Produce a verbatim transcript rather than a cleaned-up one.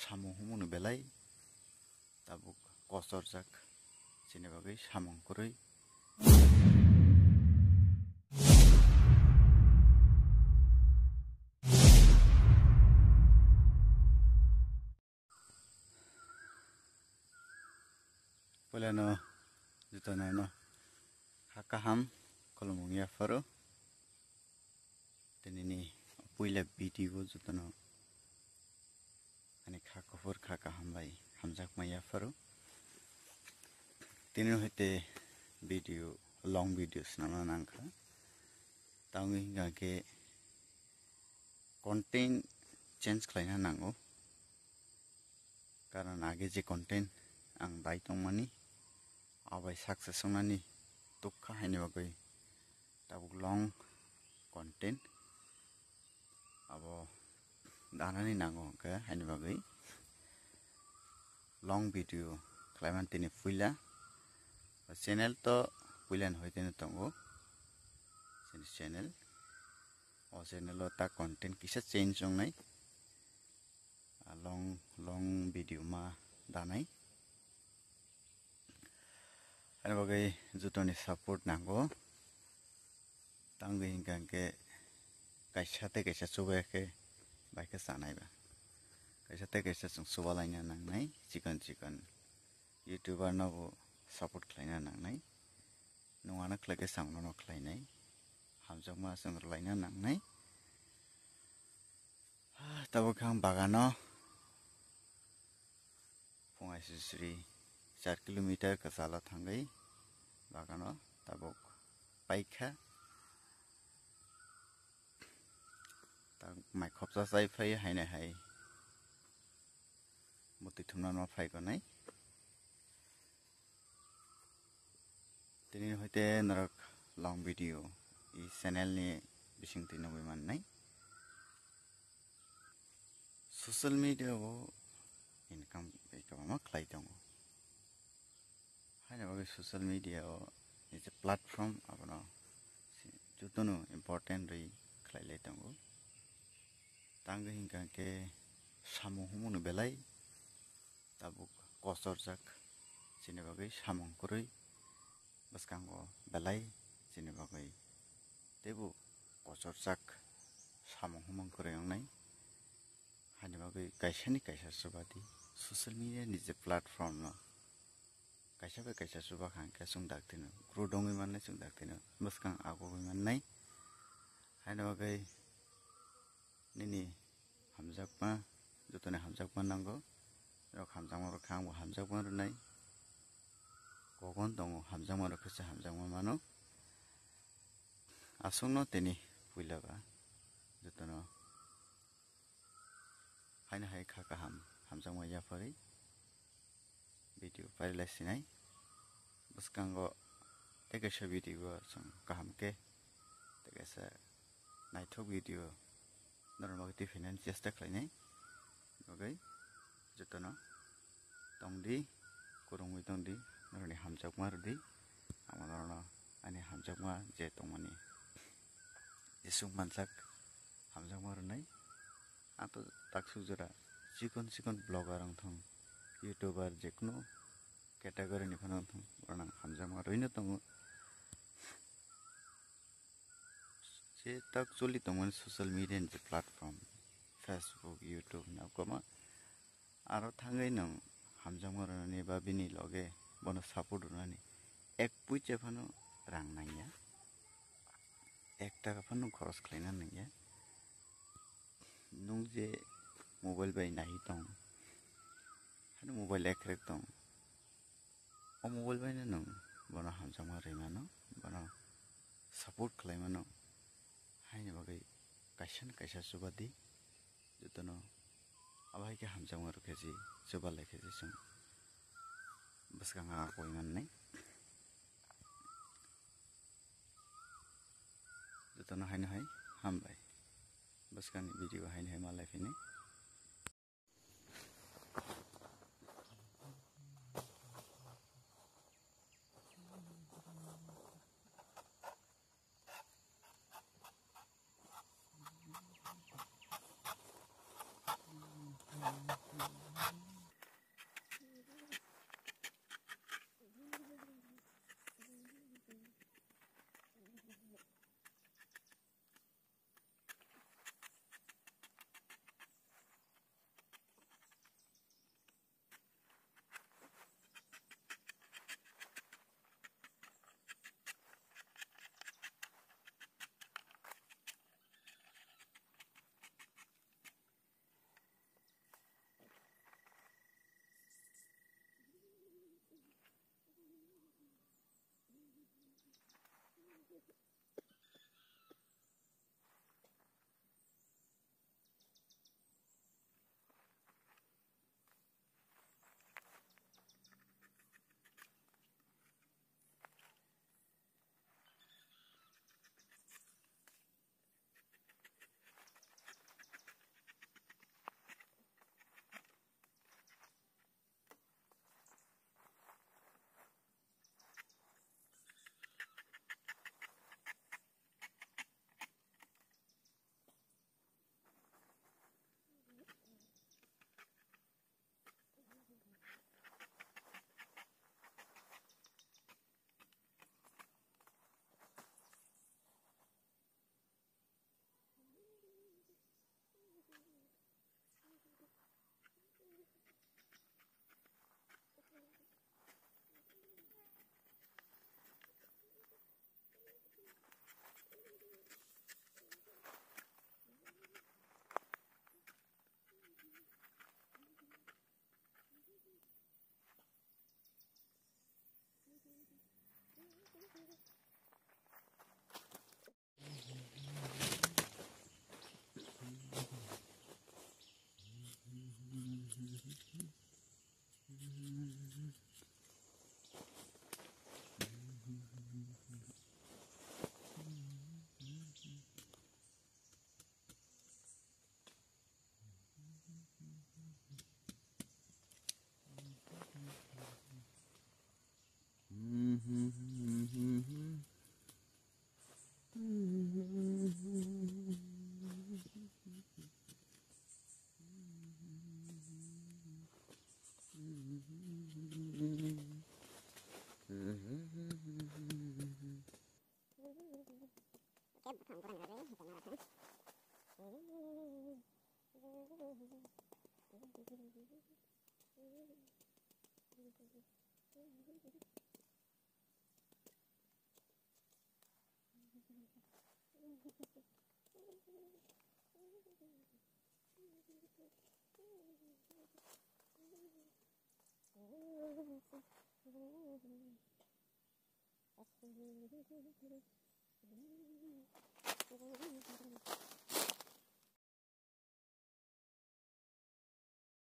Samung humungni belai tabuk kochorjak, chini bagwi samung kwrwi. Puilano jotono no kha kaham khulumung yapharo. Tinini puila video jotono ani kha kuphur kha kaham bai hamjakma yapharo. Tini hoite video, long video swnamna nangkha. Tamo hingkha khe content change khlaina nango. Karon age je content ang dai tongmani, abai success wngnani tukha haini bagwi tabuk long content abo danani nango hwnkhe haini bagwi long video khlaimani tini puila. O channel to puila ni hoiteno tongo, chini channel. O channel o ta content kisa change wngnai. A long, long video ma danai. Ani bagwi jotoni support nango. Tangwi hingkha hingkhe kaisa tei kaisa chubaya khe bai khe chanai ba. Kaisa tei kaisa chwng chubalaina nangnai, chikon chikon YouTuber no bo support khlaina nangnai. Nwng ano khlai khe chwng nono khlainai. Hamjakma chwng rwlaina nangnai. Tabuk khe ang bagano phung aisisri char kilometer kwchalo thangwi bagano tabuk paikha. Tak mai khopsa chai phai haino hai mutwi thumna no phai gonai. Tini hoite norok long video i channel ni bisingtwi nugwi mannai. Social media o income bai kwbangma khlai tongo. Haini bagwi social media o niji platform abono jotono important rwi khlai lai tongo. Tangwi hingkha khe samung humungni belai tabuk kochorjak, chini bagwi samung kwrwi bwskango belai chini bagwi teibo kochorjak samung humung kwrwi wngnai. Haini bagwi kaisani kaisa chubadi social media ni je platform no kaisa bai kaisa chubakha hwnkhe chwng daktino grow dongwi mannai, chwng daktino bwskang agugwi mannai. Haini bagwi nini hamjakma, jotoni hamjakma nango. Norok hamjakma rok khe angbo hamjakma rwnai. Kokon tongo hamjakma rok khe se hamjakma mano. Aswkno tini puila ba jotono haino hai kha kaham hamjakma yapharwi video pailai sinai. Bwskango tei kaisa video o chwng kaham khe tei kaisa naithok video norokno bagwi twi phainani chesta khlainai. Bagwi jotono tongdi, kwrwngwi tongdi, norokni hamjakma rwdi. Ang norokno ani hamjakma je tongmani jesuk manjak hamjakma rwnai. Ang to taksuk jora chikon chikon vlogger wngthung, YouTuber, jekunu category ni phano wngthung, borok ang hamjakma rwino tongo. Je tak choli tongmani social media ni je platform, Facebook, YouTube, hinwi kwbangma, aro thangwi nwng hamjakma rwnani ba bini loge bono support rwnani ek puisa phano rang nangya, ek taka phano khoros khlaina nangya. Nwng je mobile bai naiwi tong, hano mobile ekrek tong, o mobile baino nwng bono hamjakma rwi mano, bono support khlai mano, haini bagwi kaisa na kaisa chubadi jotono abo hai khe hamjakma rw khe se chuba lai khe se chwng bwskango koi mannai. Jotono haino hai hambai. Bwskangni video haino hai malai phini.